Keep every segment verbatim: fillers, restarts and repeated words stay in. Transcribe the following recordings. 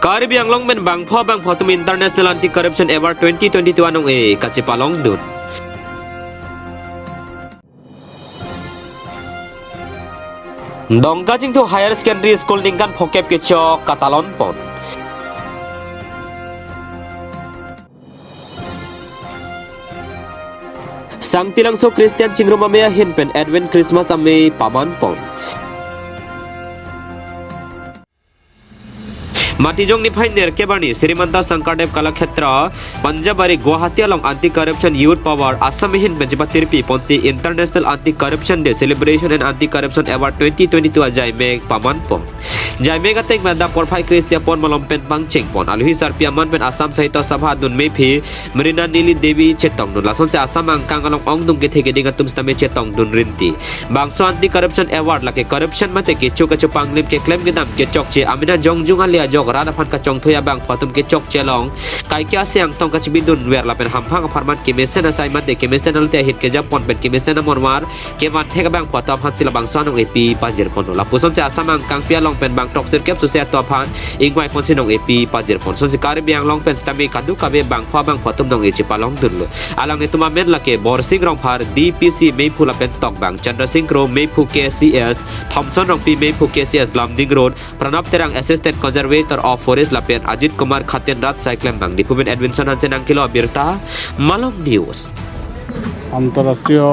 Karbi Anglong pen bangpho bangpho atum International Anti-Corruption Award twenty twenty-two anong-e kachepalongdun. Dongka Chingthu Higher Secondary School ningkan phokep kechok katalonpon. Sangti Langso Christian Chingrum Amei ahin pen Advent Christmas amei pamanpon. Matijong niphai nerkep arni Sri Manta Sankardev Kalakshetra, Panjabari, Guwahati along Anti-Corruption Youth Power Assam ahin pen chepatirpiponsi International Anti-Corruption Day Celebration and Anti-Corruption Award twenty twenty-two ajaimek pamanpon. Jaimek ateng pen adap porphai Christian pon malom pen pangchengpon. Aluhi sarpi aman pen Assam Sahitya Sabha adun mephi Mrinalini Devi chetongdun. Lasonsi Assam angkang along ongdung kethe keding atum sitame chetongdun rinti. Bangso Anti-Corruption Award lake corruption mate kecho kachepanglim keklem kedam kechokche amena jongjung ale ajok rat aphan kachongthoi abangpho atum kechokche along kaike ase angtong kachebidunver lapen hamphang apharman kemesen asai mate kemesen alote ahit kejapon pen kemesen amonmar kevan thek abangpho atum aphansi labangso anong-e pipajirponlo. Lapusonsi Assam angkangpi along pen bang throksirkep suse atum aphan ingvaiponsi nong-e pipajirpon. Lasonsi Karbi Anglong pen sitame kadokave bangpho bangpho atum nong-e chepalongdunlo. Alanglitum amen lake Borsing Rongphar, D P C meiphu lapen tokbang, Chandra Sing Kro meiphu K C S, Thomson Rongpi meiphu K C S Lumding Road, Pranab Terang Assistant Conservator of Forest lapen Ajit Kumar Khatin rat saiklem bang. Diphu pen Edwinson Hansen nangkelo abirta, Malong News. আন্তঃৰাষ্ট্ৰীয়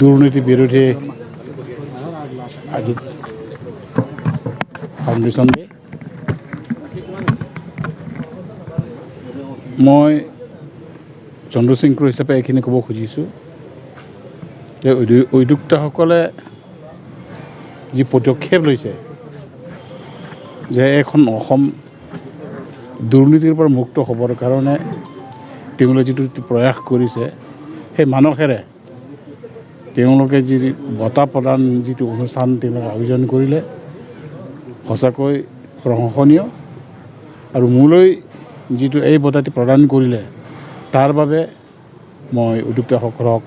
দুৰ্নীতি বিৰোধী আজি foundation day. মই চন্দ্ৰ সিং ক্ৰ হিচাপে এইখিনি ক'ব খুজিছোঁ যে উদ্যো- উদ্যোক্তাসকলে যি পদক্ষেপ লৈছে যে এখন অসম দুৰ্নীতিৰ পৰা মুক্ত হ'বৰ কাৰণে তেওঁলোকে যিটো প্ৰয়াস কৰিছে, সেই মানসেৰে তেওঁলোকে যি বঁটা প্ৰদান যিটো অনুষ্ঠান তেওঁলোকে আয়োজন কৰিলে, সঁচাকৈ প্ৰশংসনীয়। আৰু মোলৈ যিটো এই বঁটাটি প্ৰদান কৰিলে, তাৰ বাবে মই উদ্যোক্তাসকলক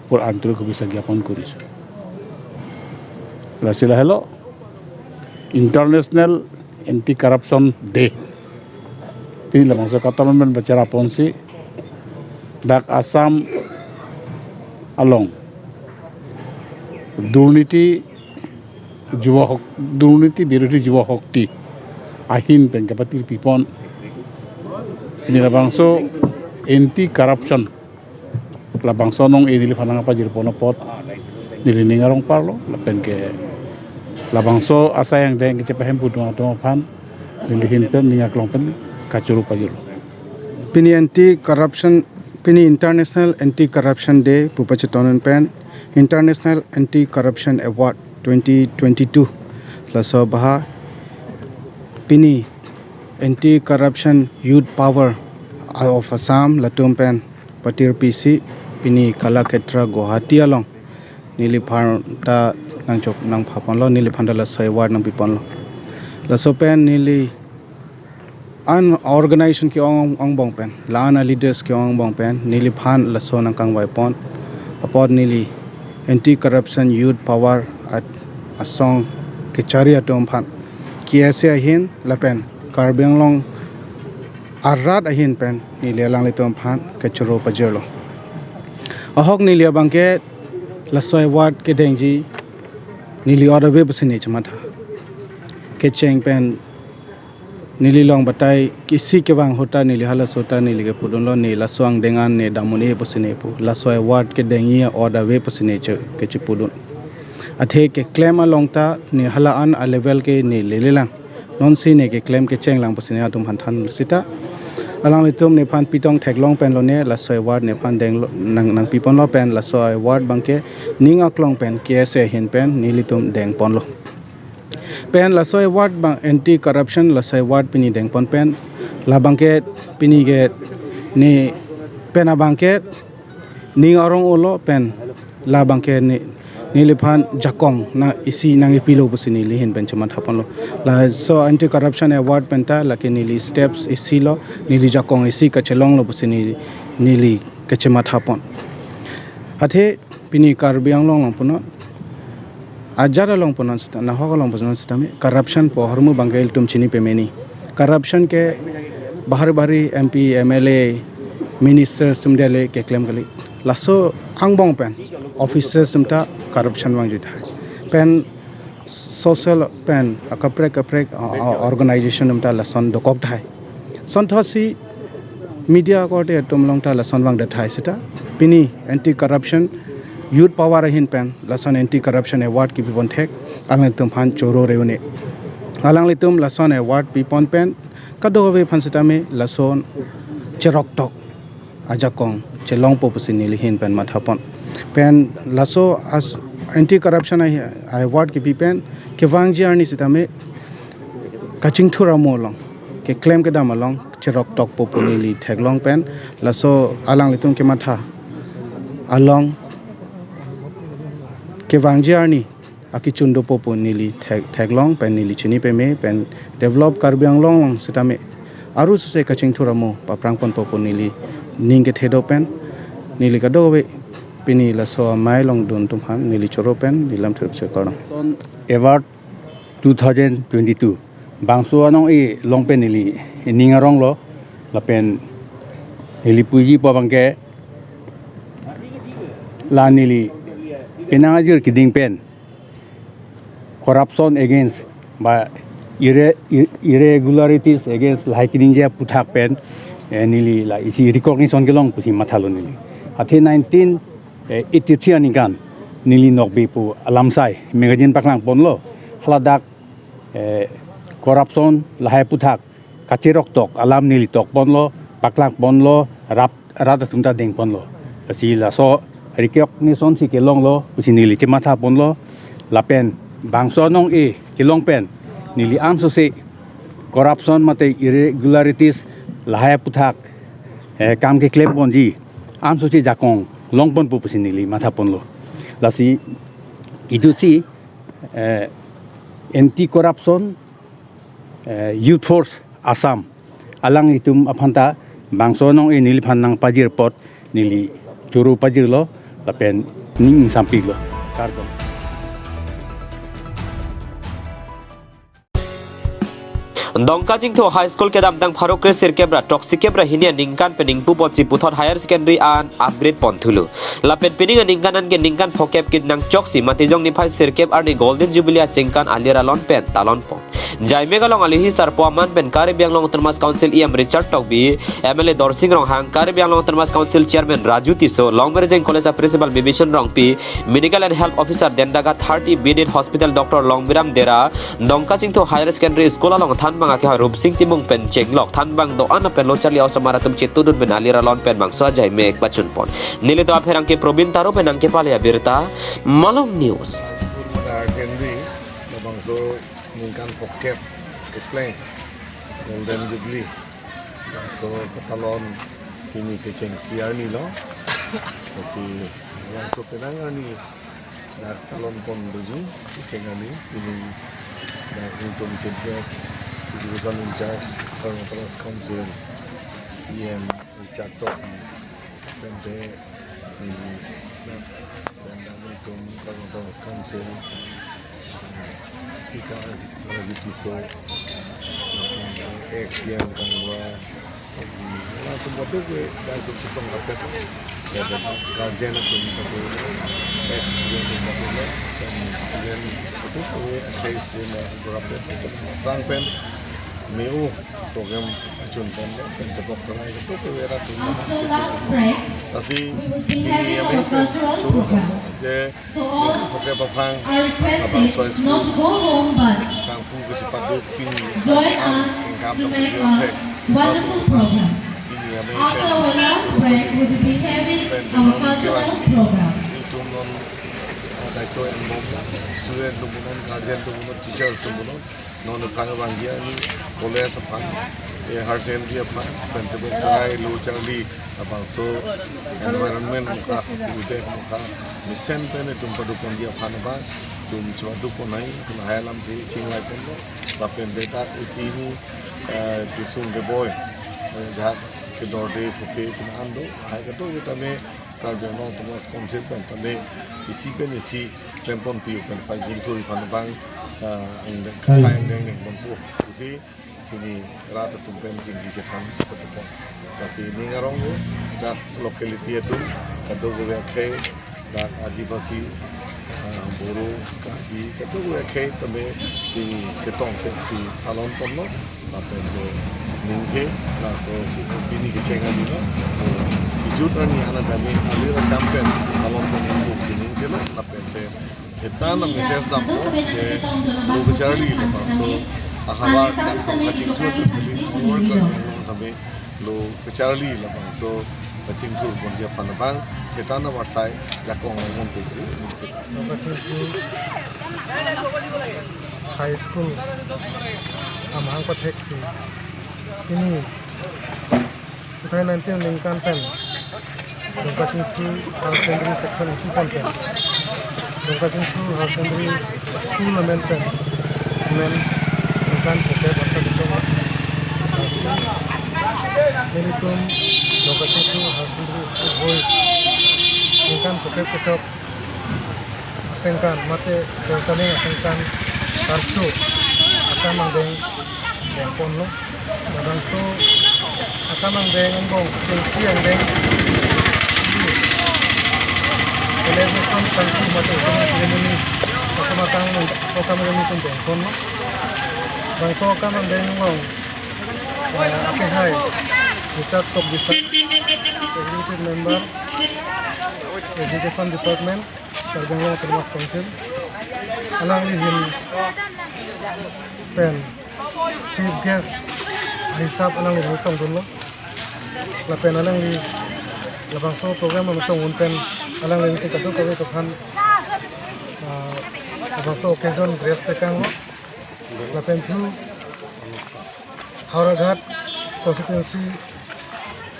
মোৰ আন্তৰিক শুভেচ্ছা জ্ঞাপন কৰিছোঁ। Laso ahelo International Anti Corruption Day. Pini labangso katalon pen bachara ponsi dak Assam along দুৰ্নীতি যুৱ শক- দুৰ্নীতি বিৰোধী যুৱ শক্তি ahin pen kepatirpipon. Pini labangso anti corruption labangso anong-e neliphan nangpajirpon apot neli ning arong parlo lapen ke labangso asai angdeng kechepahemphu atum aphan neli ahin pen ning aklong pen kachoro pajirlo. Pini anti corruption, pini International Anti Corruption Day pu pachetonon pen International Anti Corruption Award twenty twenty-two. Laso abangke pini Anti Corruption Youth Power of Assam latum pen patirpisi pini Kalakshetra Guwahati along neliphan ta nangchok nangphaponlo, neliphan ta laso award nangpiponlo. Laso pen neli an organization ke-ong angbong pen, la-an aleaders ke-ong angbong pen neliphan laso nangkangvaipon apot neli Anti Corruption Youth Power at asong kechari atum aphan K S A ahin lapen Karbi Anglong arat ahin pen neli alanglitum aphan kachoro pajirlo. Ahok neli abangke laso award kedengji neli ot ave pusi ne chematha. Kecheng pen neli long batai isi kevang ahut ta neli halaso ta neli kepudunlo, ne laso angdeng an ne dam un-e pusi ne pu. Laso award kedengji ot ave pusi ne che- kechepudun. Athe keklem along ta ne hala-an alevel ke ne lelelang. Nonsi ne keklem kechenglang pusi ne atum aphan than sita alanglitum nephan pitong theklong pen lone laso award nephan denglo nang nangpiponlo pen laso award abangke ning aklong pen K S A ahin pen nelitum dengponlo. Pen laso award abang anti corruption laso award pini dengpon pen labangke pini ke ne pen abangke ning arong olo pen labangke ne neliphan jakong na isi nangkepilo pusi neli ahin pen chemathaponlo. Laso Anti Corruption Award pen ta lake neli steps isi lo, neli jakong isi kachelonglo pusi neli neli kachemathapon. Athe pini Karbi Anglong along puno ajat along punon seta, nahok along punon seta me, corruption pu ahormu abangke ilitum chini pemeni. Corruption ke bahari bahari M P, M L A, ministers atum dele keklem kali. Laso angbong pen officers atum ta corruption vangjuthai. Pen social pen akaprek kaprek, uh, uh, organization atum ta lason dokokthai. Sonthotsi media korte atum along ta lason vangdethai seta. Pini anti corruption youth power ahin pen lason anti corruption award kipipon thek alanglitum aphan choro reune. Alanglitum lason award pipon pen kadokave aphan seta me lason cheroktok ajakong chelongpo pusi neli ahin pen mathapon. Pen laso as anti corruption a, award kipi pen kevangji arni seta me kachingthur amo along, keklem kedam along cheroktokpo pu neli theklong pen laso alanglitum kematha along kevangji arni akechun dopo pu neli thek, theklong pen neli chini peme pen develop Karbi Anglong along seta me aru suse kachingthur amo paprangponpo pu neli ning kethe do pen neli kadokave pini laso amei along dun atum aphan neli choro pen neli lam thuruk se kardom. Ton Award two thousand twenty-two bangso anong-e along pen neli ning aronglo lapen neli puji pu abangke la neli penang ajir keding pen corruption against ba irre-, ir-, irregularities against lahai kedingji aputhak pen, eh, neli la isi recognition kelong pusi mathalo neli. Athe nineteen eighty-three aningkan neli Nokbe pu alamsai magazine paklangponlo. Haladak, eh, corruption lahai aputhak kacheroktok alam neli tokponlo, paklangponlo, rap rat atum ta dengponlo. Lasi laso recognition si kelonglo pusi neli chemathaponlo. Lapen bangso anong-e kelong pen neli ansose corruption mate irregularities lahai aputhak, eh, kam keklemponji ansose jakong longponpo pusi neli mathaponlo. Lasi idusi, eh, anti corruption, eh, Youth Force Assam alanglitum aphan ta bangso anong-e neliphan nangpajir apot neli choro pajirlo lapen ning ingsampiklo. Kardom. Dongkachingtho High School kedamtang pharo kre sirkep ra throksi kep ra hini aningkan pen ingpuponsi puthot higher secondary an upgrade ponthulo. Lapen pining aningkan anke ningkan phokep kit nangchoksi Matijong niphai sirkep arni Golden Jubilee aningkan alir alon pen talonpon. Jaimek along alohi sarpo aman pen Karbi Anglong Autonomous Council E M Richard Tokbi, M L A Dorsing Ronghang, Karbi Anglong Autonomous Council Chairman Raju Tisso, Longmirjeng College a Principal Bibhishan Rongpi, Medical and Health Officer Dendaga thirty, Bidit Hospital Doctor Longbiram Dera, Dongkachingtho Higher Secondary School along thanbang akehai Rupsing Timung pen chenglok thanbang do-an pen lo charli osomar atum chetudun pen alir alon pen bangso ajaimek pachunpon. Nelitum apherangke Probin Taro pen nangkepale abirta, Malong News. Higher Secondary labangso ningkan phokep kepleng Golden Jubilee bangso katalon pini kechengsi arnilo. Lasi bangso penang arni dak talonpon doji kecheng arni pini dak ingtum Chief Guest, Education in Charge, Karbi Anglong Autonomous Council, E M Richard Tokbi, pen te, mm, dak, pen dak ingtum Karbi Anglong Autonomous Council, Speaker Raju Tisso, ex E M Kangbura, latum kadokave, latum chetong kapet, lapen guardian atum kadokave, ex student atum kadokave, lapen student kadokave, ex student kadokave, lapen tang pen me-o program pachunpon, lapen tepok terai kadokave latum. Lasi pini amei pen choro je ningkan phokep aphrang labangso a-school kangpu kachepado pini an ingkap long video thek pini amei pen choro pado pen non kelang itum non, ah, daito enbom student atum punon, guardian atum punon, teachers atum punon, non aphrang abang dia ni college aphan, eh, higher secondary aphan, pen tebok terai lo charli labangso environment mukha, ute mukha, mesen pen itum padoponji aphan abang, itum chua doponai, itum hai alam si chinglaiponlo, lapen te dak isi ni, eh, kesung keboi, eh, jahak kedorde phuke sina an do, hai kadokave tame, Karbi Anglong Autonomous Council pen tame isi pen isi klempon pi pen pachingthur aphan abang, ah, angdeng, kasai angdeng dengponpo pusi pini rat atum pen chingki chethan ponpo. Lasi ning arong dak locality atum kadokave akhei, dak Adivasi, ah, Boro, Karbi, kadokave akhei tame pini chetong pensi thalon ponlo. Lapen do ningke laso si pini kecheng ani lo. Ejut ani ana dami alir acham pen along pen ningke si ningke lo. Lapen te hetan a message dampo ke lo kacharli labangso ahavar dak kachingthur chukli onward kami lo kacharli labangso kachingthur ponji aphan abang hetan avarsai jakong lamon puji. Lo kachingthur High School amahang patheksi pini two thousand nineteen ningkan pen Dongkachingthu Higher Secondary Section isi pon pen Dongkachingthu Higher Secondary School amen pen amen ningkan phuket atta beton nelitum Dongkachingthu Higher Secondary School hoi ningkan phuket kechok asengkan mate seltaling asengkan karcho akam angdeng dengponlo. Labangso akam angdeng angbong chengsi angdeng celebration tangku mate opening ceremony asama tang nung so akam angdeng tum dengponlo. Labangso akam angdeng angbong, eh, akehai Richard Tokbisar, Executive Member, Education Department, Karbi Anglong Autonomous Council, alangli ahin pen Chief Guest ahisap alangli tongdunlo. Lapen alangli labangso program along tongdun pen alangli ke kadokave aphan, ah, labangso occasion grace tekanglo. Lapen thu Howraghat Constituency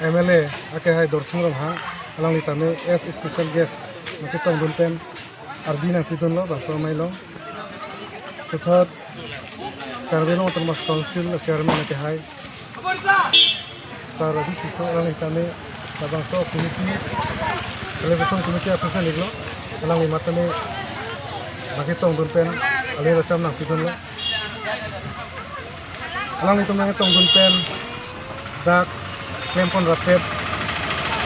M L A akehai Dorsing Ronghang alangli tame as special guest nangchetongdun pen ardi nangpidunlo bangso amei along. Puthot Karbi Anglong Autonomous Council Chairman akehai Sir Raju Tisso alangli tame labangso committee, celebration committee a-president iklo, alangli matame nangchetongdun pen alir acham nangpidunlo. Alanglitum nangtongdun pen dak klempon rapet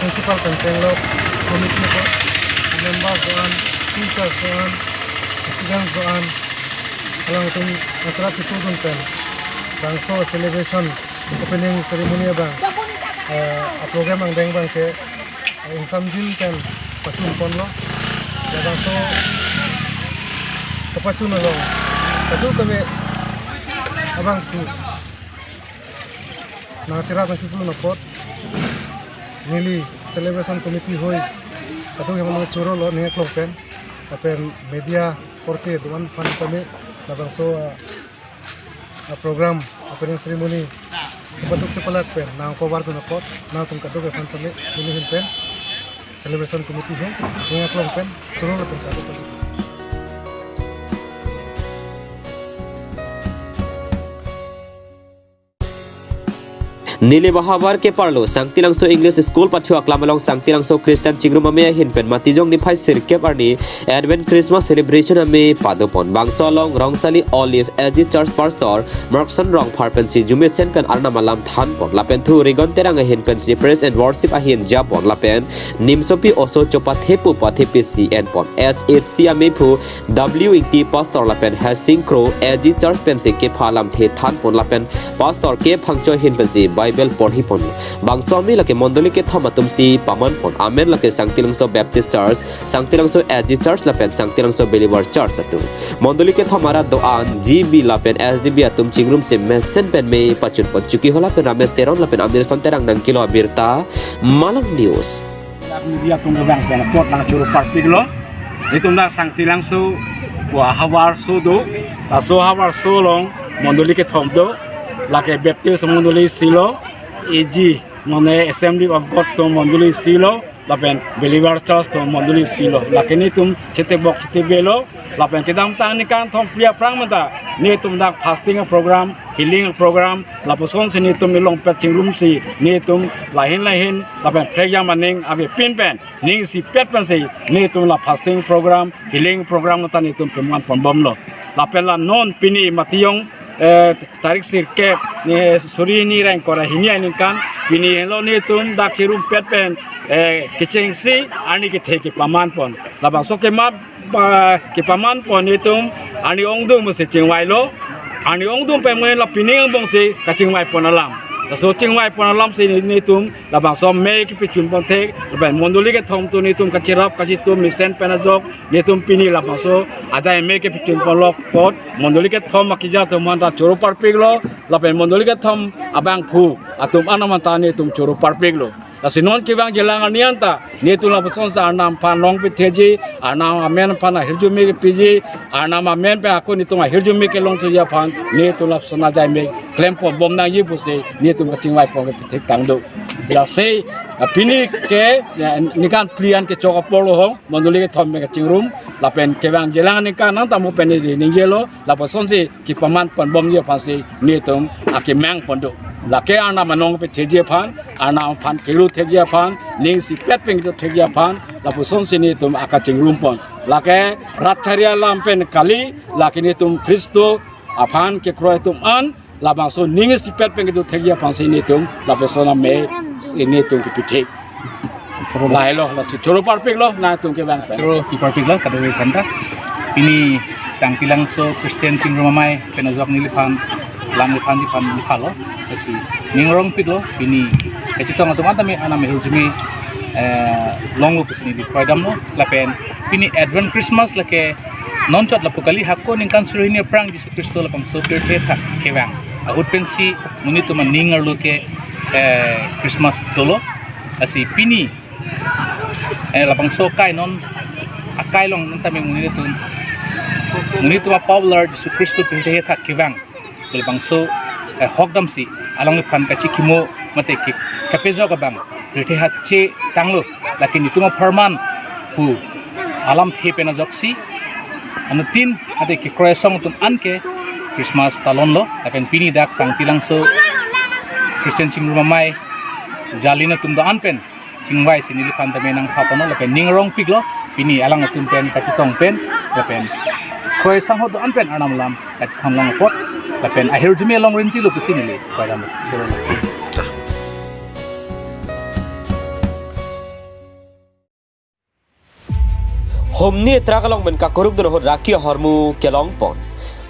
principal pen penglok committee ko members do-an, teachers do-an, students do-an, alanglitum achara pitudun pen bangso celebration opening ceremony abang, eh, a-program angdeng abang ke ingsamjin pen pachun ponlo. Labangso kapachun along kadokave abang thu nangcherap nangchipulun apot neli celebration committee hoi kadokave mano chorolo ning aklong pen lapen media korte do-an aphan tame labangso, ah, a-program opening ceremony chepaduk chepalak pen nangkowar dun apot nangtum kadokave aphan tame neli ahin pen celebration committee he ning aklong pen chorolo pen kadokave. Neli ahavar keparlo Sangtilangso English School pathu aklam along Sangtilangso Christian Chingrum Amei ahin pen Matijong niphai sirkep arni Advent Christmas celebration amei padopon. Bangso along Rongsali Olive A G Church Pastor Markson Rongphar pensi arjumesen pen arnam alam thanpon. Lapen thu Rigon Terang ahin pensi praise and worship ahin japon. Lapen nimsopi oso chopathepo pathepisi enpon. S H T amei aphu W Ingti Pastor lapen Hasing Kro A G Church pensi kepha alamthe thanpon lapen Pastor K Phangcho ahin pensi Bible porhipon. Bangso amei lake mondoli kethom atumsi pamanpon. Amen lake Sangtilangso Baptist Church, Sangtilangso A G Church lapen Sangtilangso Believer Church atum. Mondoli kethom arat do-an G B lapen S D B atum chingrumsi mesen pen mei pachunpon. Chokihola pen Ramesh Teron lapen Amirson Terang nangkelo abirta, Malong News. Dak media atum kevang pen apot nangchoro parpiklo. Itum dak Sangtilangso ahavarso do. Laso ahavarso along mondoli kethom do. Lake Baptist mondoli isi lo, A G, mane Assembly of God atum mondoli isi lo, lapen Believer Church atum mondoli isi lo. Lake nelitum chetebok chetebelo, lapen kedamtang ningkan thomphli aphrang mata Netum dak fasting program, healing program, lapusonsi netum ilongpet chingrumsi netum lahin lahin lapen prekjam aning avepin pen ning isipet pensi netum la fasting program, healing program ta netum peman ponbomlo. Lapen la non pini Matijong, eh, tarik sirkep, ne suri hini ra ingkoi ra hini aningkan, pini henlo netum dak chirumpet pen, eh, kechengsi arni kethe kepaman pon. Labangso kemat ba kepaman pon netum arni ongdung musi chingvailo. Arni ongdung pen mui la pining angbongsi kachingvai pon alam. Laso chingvai pon alamsi ne-, netum labangso me kepachun pon thek, lapen mondoli kethom atum netum kachirap kachitum mesen pen ajok netum pini labangso ajai me kepachun ponlok apot mondoli kethom akija atum anta choro parpiklo, lapen mondoli kethom abangphu atum anam anta netum choro parpiklo. Lasi non kevang jelang arni anta netum lapusonsi Arnam aphan long petheji, Arnam amen aphan ahirjume kepiji, Arnam amen pen ako netum ahirjume kelongthuji aphan netum lapuson ajai me klem ponbom nangji pusi netum kachingvai pon kepethek tangdo. Lasi, ah, pini ke, ya, ningkan phli an kechok apor lo ho, mondoli kethom pen kachingrum, lapen kevang jelang ningkan nangta mo pen ne ningjelo, lapusonsi kepaman ponbomji aphansi netum akemang pon do. Lake Arnam anong petheji aphan, Arnam aphan kelu thekji aphan, ning isipet pen kedo thekji aphan, lapusonsi netum akachingrum pon. Lake rat chari alam pen kali, lake netum Khristo aphan kekroi atum an, labangso ning isipet pen kedo thekji aphansi netum lapuson ame netum kepethek. Lahelo, lasi choro parpiklo, nangtum kevang pen. Choro pi parpiklo, kadokave aphanta. Pini Sangti Langso Christian Chingrum Amei pen ajok neliphan, alangliphan, neliphan phalo. Lasi ning rongpiklo, pini kachetong atum anta me Arnam ahirjume, eh, longlo pusi neli kroidamlo. Lapen pini Advent Christmas lake non chot lapu kali, hako ningkan suri hini aphrang Jisu Khristo labangso pirthe athak kevang ahut pensi monit atum aning arlo ke, eh, Christmas dolo. Lasi pini, eh, labangso akai non, akai along nangta me monit atum, monit atum a-popular Jisu Khristo pirthe athak kevang labangso, eh, hokdamsi alangliphan kachikimo mate ke kapejok abang pirthe athak chetanglo, lake netum apharman pu alamthe pen ajoksi anuttin mate kekroi asong atum anke Christmas talonlo. Lapen pini dak Sangti Langso Christian Chingrum Amei jalin atum do-an pen chingvaisi neliphan tame nangpha ponlo, lapen ning rongpiklo, pini alang atum pen kachetong pen, lapen kroi asangho do-an pen Arnam alam kachethan long apot, lapen ahirjume long rintilo pusi neli kroidamlo. Humni atrak along pen kakuruk dun ahut raki ahormu kelong pon.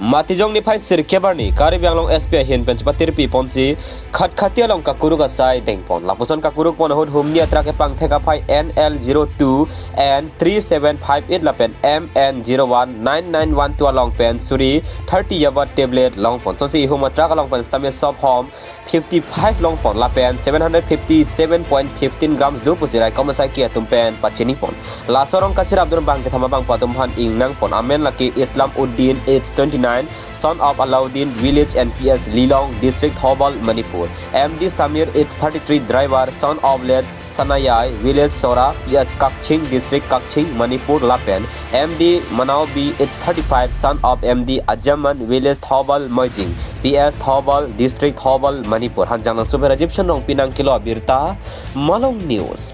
Matijong niphai sirkep arni Karbi Anglong S P ahin pen chepatirpi ponsi Khatkhati along kakuruk asai deng pon. Lapuson kakuruk pon ahut humni atrak kepangthek aphai N L zero two N three seven five eight lapen M N zero one nine nine one two along pen suri thirty yaba tablet long pon. Sonsi ihum atrak along pen sitame sop hom fifty-five long pon lapen seven hundred fifty-seven point fifteen grams do pusi raikom asaiki atum pen pachini pon. Laso arong kachirap dun abang kethom abangpo atum aphan ingnang pon. Amen lake Islam Uddin, age twenty-nine, son of Alauddin, village N P S Lilong, district Thoubal, Manipur. M D Samir, age thirty-three, driver, son of late Sanayai, village Sora, P S Kakching, district Kakching, Manipur lapen M D Manao B, age thirty-five, son of M D Ajaman, village Thoubal Moijing, P S Thoubal, district Thoubal, Manipur. Hanjang nang super Rajiv Shanong pinang kilo abirta, Malong News.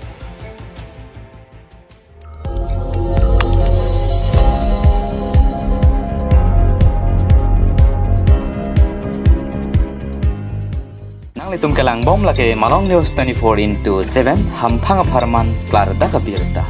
Nanglitum kelang bom lake Malong News twenty-four into seven, hamphang apharman klardak abirta.